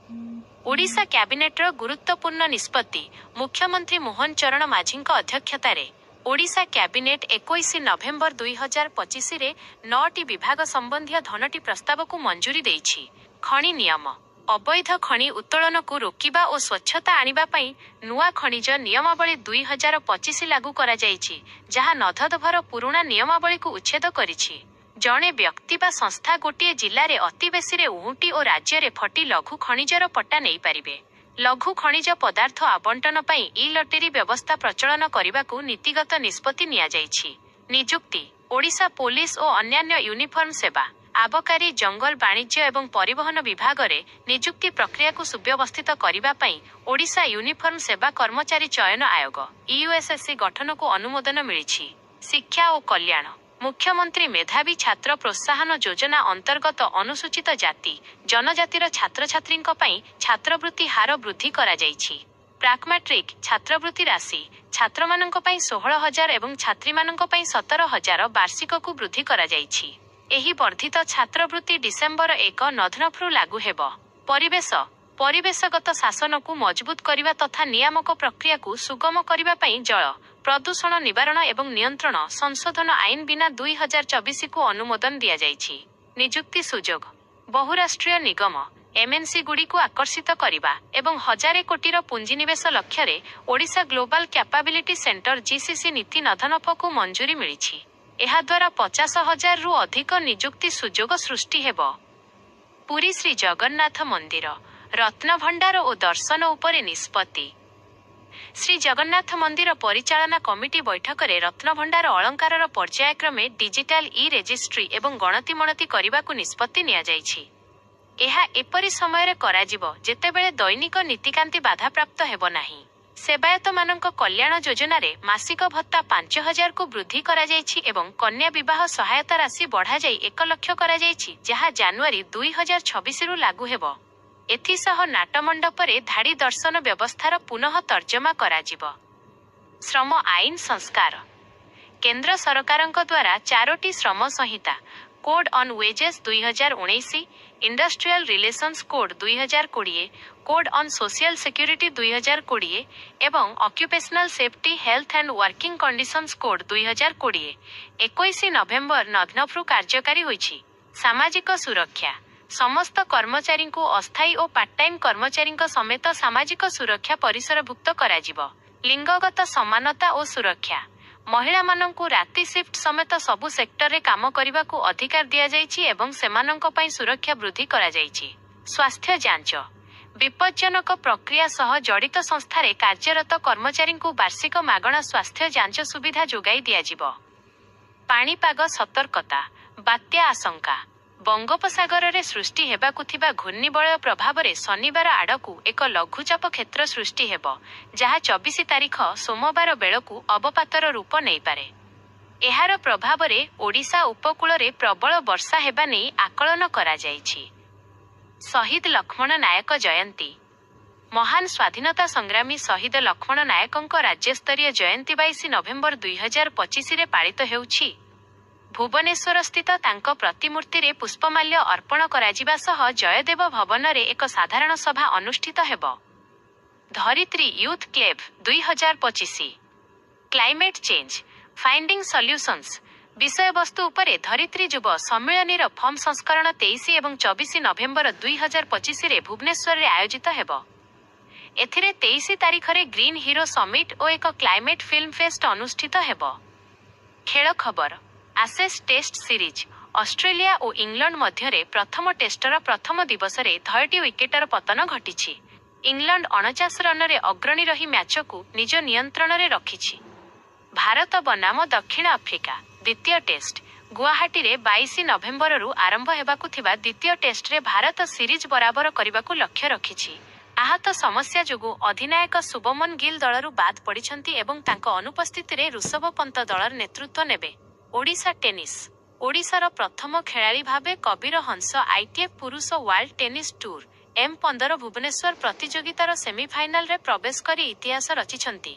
ଓଡ଼ିଶା କ୍ୟାବିନେଟର ଗୁରୁତ୍ୱପୂର୍ଣ୍ଣ ନିଷ୍ପତ୍ତି। ମୁଖ୍ୟମନ୍ତ୍ରୀ ମୋହନ ଚରଣ ମାଝୀଙ୍କ ଅଧ୍ୟକ୍ଷତାରେ ଓଡ଼ିଶା କ୍ୟାବିନେଟ୍ 21 ନଭେମ୍ବର 2025ରେ ନଅଟି ବିଭାଗ ସମ୍ବନ୍ଧୀୟ ଧନଟି ପ୍ରସ୍ତାବକୁ ମଞ୍ଜୁରୀ ଦେଇଛି। ଖଣି ନିୟମ। ଅବୈଧ ଖଣି ଉତ୍ତୋଳନକୁ ରୋକିବା ଓ ସ୍ୱଚ୍ଛତା ଆଣିବା ପାଇଁ ନୂଆ ଖଣିଜ ନିୟମାବଳୀ 2025 ଲାଗୁ କରାଯାଇଛି, ଯାହା ନଧଦଭର ପୁରୁଣା ନିୟମାବଳୀକୁ ଉଚ୍ଛେଦ କରିଛି। ଜଣେ ବ୍ୟକ୍ତି ବା ସଂସ୍ଥା ଗୋଟିଏ ଜିଲ୍ଲାରେ ଅତିବେଶୀରେ ଉହୁଁଟି ଓ ରାଜ୍ୟରେ ଫଟି ଲଘୁ ଖଣିଜର ପଟ୍ଟା ନେଇପାରିବେ। ଲଘୁ ଖଣିଜ ପଦାର୍ଥ ଆବଣ୍ଟନ ପାଇଁ ଇ-ଲଟେରୀ ବ୍ୟବସ୍ଥା ପ୍ରଚଳନ କରିବାକୁ ନୀତିଗତ ନିଷ୍ପତ୍ତି ନିଆଯାଇଛି। ନିଯୁକ୍ତି। ଓଡ଼ିଶା ପୋଲିସ ଓ ଅନ୍ୟାନ୍ୟ ୟୁନିଫର୍ମ ସେବା, ଆବକାରୀ, ଜଙ୍ଗଲ, ବାଣିଜ୍ୟ ଏବଂ ପରିବହନ ବିଭାଗରେ ନିଯୁକ୍ତି ପ୍ରକ୍ରିୟାକୁ ସୁବ୍ୟବସ୍ଥିତ କରିବା ପାଇଁ ଓଡ଼ିଶା ୟୁନିଫର୍ମ ସେବା କର୍ମଚାରୀ ଚୟନ ଆୟୋଗ, ୟୁଏସ୍ଏସ୍ସି ଗଠନକୁ ଅନୁମୋଦନ ମିଳିଛି। ଶିକ୍ଷା ଓ କଲ୍ୟାଣ। ମୁଖ୍ୟମନ୍ତ୍ରୀ ମେଧାବୀ ଛାତ୍ର ପ୍ରୋତ୍ସାହନ ଯୋଜନା ଅନ୍ତର୍ଗତ ଅନୁସୂଚିତ ଜାତି, ଜନଜାତିର ଛାତ୍ରଛାତ୍ରୀଙ୍କ ପାଇଁ ଛାତ୍ରବୃତ୍ତି ହାର ବୃଦ୍ଧି କରାଯାଇଛି। ପ୍ରାକ୍ ମାଟ୍ରିକ ଛାତ୍ରବୃତ୍ତି ରାଶି ଛାତ୍ରମାନଙ୍କ ପାଇଁ 16,000 ଏବଂ ଛାତ୍ରୀମାନଙ୍କ ପାଇଁ 17,000 ବାର୍ଷିକକୁ ବୃଦ୍ଧି କରାଯାଇଛି। ଏହି ବର୍ଦ୍ଧିତ ଛାତ୍ରବୃତ୍ତି ଡିସେମ୍ବର 1 ନଧନଫରୁ ଲାଗୁ ହେବ। ପରିବେଶ। ପରିବେଶଗତ ଶାସନକୁ ମଜବୁତ କରିବା ତଥା ନିୟାମକ ପ୍ରକ୍ରିୟାକୁ ସୁଗମ କରିବା ପାଇଁ ଜଳ ପ୍ରଦୂଷଣ ନିବାରଣ ଏବଂ ନିୟନ୍ତ୍ରଣ ସଂଶୋଧନ ଆଇନ ବିନା 2024କୁ ଅନୁମୋଦନ ଦିଆଯାଇଛି। ନିଯୁକ୍ତି ସୁଯୋଗ। ବହୁରାଷ୍ଟ୍ରୀୟ ନିଗମ, ଏମ୍ଏନ୍ସିଗୁଡ଼ିକୁ ଆକର୍ଷିତ କରିବା ଏବଂ ହଜାରେ କୋଟିର ପୁଞ୍ଜିନିବେଶ ଲକ୍ଷ୍ୟରେ Odisha global capability centre, GCC ନୀତି ନଧନଫକୁ ମଞ୍ଜୁରୀ ମିଳିଛି। ଏହାଦ୍ୱାରା 50,000ରୁ ଅଧିକ ନିଯୁକ୍ତି ସୁଯୋଗ ସୃଷ୍ଟି ହେବ। ପୁରୀ ଶ୍ରୀ ଜଗନ୍ନାଥ ମନ୍ଦିର ରତ୍ନଭଣ୍ଡାର ଓ ଦର୍ଶନ ଉପରେ ନିଷ୍ପତ୍ତି। ଶ୍ରୀଜଗନ୍ନାଥ ମନ୍ଦିର ପରିଚାଳନା କମିଟି ବୈଠକରେ ରତ୍ନଭଣ୍ଡାର ଅଳଙ୍କାରର ପର୍ଯ୍ୟାୟକ୍ରମେ ଡିଜିଟାଲ ଇ-ରେଜିଷ୍ଟ୍ରି ଏବଂ ଗଣତିମଣତି କରିବାକୁ ନିଷ୍ପତ୍ତି ନିଆଯାଇଛି। ଏହା ଏପରି ସମୟରେ କରାଯିବ, ଯେତେବେଳେ ଦୈନିକ ନୀତିକାନ୍ତି ବାଧାପ୍ରାପ୍ତ ହେବ ନାହିଁ। ସେବାୟତମାନଙ୍କ କଲ୍ୟାଣ ଯୋଜନାରେ ମାସିକ ଭତ୍ତା 5,000କୁ ବୃଦ୍ଧି କରାଯାଇଛି ଏବଂ କନ୍ୟା ବିବାହ ସହାୟତା ରାଶି ବଢ଼ାଯାଇ 1 ଲକ୍ଷ କରାଯାଇଛି, ଯାହା ଜାନୁଆରୀ 2026ରୁ ଲାଗୁ ହେବ। ଏଥିସହ ନାଟମଣ୍ଡପରେ ଧାଡ଼ି ଦର୍ଶନ ବ୍ୟବସ୍ଥାର ପୁନଃ ତର୍ଜମା କରାଯିବ। ଶ୍ରମ ଆଇନ ସଂସ୍କାର। କେନ୍ଦ୍ର ସରକାରଙ୍କ ଦ୍ୱାରା ଚାରୋଟି ଶ୍ରମ ସଂହିତା, code on wages 2019, industrial relations code 2020, code on social security 2020 ଏବଂ Occupational Safety, Health and Working Conditions Code 2020 21 November ନଧନଫରୁ କାର୍ଯ୍ୟକାରୀ ହୋଇଛି। ସାମାଜିକ ସୁରକ୍ଷା। ସମସ୍ତ କର୍ମଚାରୀଙ୍କୁ ଅସ୍ଥାୟୀ ଓ ପାର୍ଟ ଟାଇମ୍ କର୍ମଚାରୀଙ୍କ ସମେତ ସାମାଜିକ ସୁରକ୍ଷା ପରିସରଭୁକ୍ତ କରାଯିବ। ଲିଙ୍ଗଗତ ସମାନତା ଓ ସୁରକ୍ଷା। ମହିଳାମାନଙ୍କୁ ରାତି ସିଫ୍ଟ ସମେତ ସବୁ ସେକ୍ଟରରେ କାମ କରିବାକୁ ଅଧିକାର ଦିଆଯାଇଛି ଏବଂ ସେମାନଙ୍କ ପାଇଁ ସୁରକ୍ଷା ବୃଦ୍ଧି କରାଯାଇଛି। ସ୍ୱାସ୍ଥ୍ୟ ଯାଞ୍ଚ। ବିପଜ୍ଜନକ ପ୍ରକ୍ରିୟା ସହ ଜଡ଼ିତ ସଂସ୍ଥାରେ କାର୍ଯ୍ୟରତ କର୍ମଚାରୀଙ୍କୁ ବାର୍ଷିକ ମାଗଣା ସ୍ୱାସ୍ଥ୍ୟ ଯାଞ୍ଚ ସୁବିଧା ଯୋଗାଇ ଦିଆଯିବ। ପାଣିପାଗ ସତର୍କତା। ବାତ୍ୟା ଆଶଙ୍କା। ବଙ୍ଗୋପସାଗରରେ ସୃଷ୍ଟି ହେବାକୁ ଥିବା ଘୂର୍ଣ୍ଣିବଳୟ ପ୍ରଭାବରେ ଶନିବାର ଆଡ଼କୁ ଏକ ଲଘୁଚାପ କ୍ଷେତ୍ର ସୃଷ୍ଟି ହେବ, ଯାହା 24 ତାରିଖ ସୋମବାର ବେଳକୁ ଅବପାତର ରୂପ ନେଇପାରେ। ଏହାର ପ୍ରଭାବରେ ଓଡ଼ିଶା ଉପକୂଳରେ ପ୍ରବଳ ବର୍ଷା ହେବା ନେଇ ଆକଳନ କରାଯାଇଛି। ଶହୀଦ ଲକ୍ଷ୍ମଣ ନାୟକ ଜୟନ୍ତୀ। ମହାନ ସ୍ୱାଧୀନତା ସଂଗ୍ରାମୀ ଶହୀଦ ଲକ୍ଷ୍ମଣ ନାୟକଙ୍କ ରାଜ୍ୟସ୍ତରୀୟ ଜୟନ୍ତୀ 22 ନଭେମ୍ବର 2025ରେ ପାଳିତ ହେଉଛି। ଭୁବନେଶ୍ୱରସ୍ଥିତ ତାଙ୍କ ପ୍ରତିମୂର୍ତ୍ତିରେ ପୁଷ୍ପମାଲ୍ୟ ଅର୍ପଣ କରାଯିବା ସହ ଜୟଦେବ ଭବନରେ ଏକ ସାଧାରଣ ସଭା ଅନୁଷ୍ଠିତ ହେବ। Dharitri youth conclave 2025, climate change, finding solutions ବିଷୟବସ୍ତୁ ଉପରେ ଧରିତ୍ରୀ ଯୁବ ସମ୍ମିଳନୀର ଫମ୍ ସଂସ୍କରଣ 23 ଏବଂ 24 ନଭେମ୍ବର 2025ରେ ଭୁବନେଶ୍ୱରରେ ଆୟୋଜିତ ହେବ। ଏଥିରେ 23 ତାରିଖରେ ଗ୍ରୀନ୍ ହିରୋ ସମିଟ୍ ଓ ଏକ କ୍ଲାଇମେଟ୍ ଫିଲ୍ମ ଫେଷ୍ଟ ଅନୁଷ୍ଠିତ ହେବ। ଖେଳ ଖବର। ଆସେସ୍ ଟେଷ୍ଟ ସିରିଜ୍, ଅଷ୍ଟ୍ରେଲିଆ ଓ ଇଂଲଣ୍ଡ ମଧ୍ୟରେ ପ୍ରଥମ ଟେଷ୍ଟର ପ୍ରଥମ ଦିବସରେ ଧୟଟି ୱିକେଟର ପତନ ଘଟିଛି। ଇଂଲଣ୍ଡ 49 ରନରେ ଅଗ୍ରଣୀ ରହି ମ୍ୟାଚକୁ ନିଜ ନିୟନ୍ତ୍ରଣରେ ରଖିଛି। ଭାରତ ବନାମ ଦକ୍ଷିଣ ଆଫ୍ରିକା ଦ୍ୱିତୀୟ ଟେଷ୍ଟ। ଗୁଆହାଟୀରେ 22 ନଭେମ୍ବରରୁ ଆରମ୍ଭ ହେବାକୁ ଥିବା ଦ୍ୱିତୀୟ ଟେଷ୍ଟରେ ଭାରତ ସିରିଜ୍ ବରାବର କରିବାକୁ ଲକ୍ଷ୍ୟ ରଖିଛି। ଆହତ ସମସ୍ୟା ଯୋଗୁଁ ଅଧିନାୟକ ଶୁବମନ ଗିଲ୍ ଦଳରୁ ବାଦ୍ ପଡ଼ିଛନ୍ତି ଏବଂ ତାଙ୍କ ଅନୁପସ୍ଥିତିରେ ଋଷଭ ପନ୍ତ ଦଳର ନେତୃତ୍ୱ ନେବେ। ଓଡ଼ିଶା ଟେନିସ୍। ଓଡ଼ିଶାର ପ୍ରଥମ ଖେଳାଳି ଭାବେ କବୀର ହଂସ ଆଇଟିଏଫ୍ ପୁରୁଷ world tennis tour M 15 Bhubaneswar ପ୍ରତିଯୋଗିତାର ସେମିଫାଇନାଲରେ ପ୍ରବେଶ କରି ଇତିହାସ ରଚିଛନ୍ତି।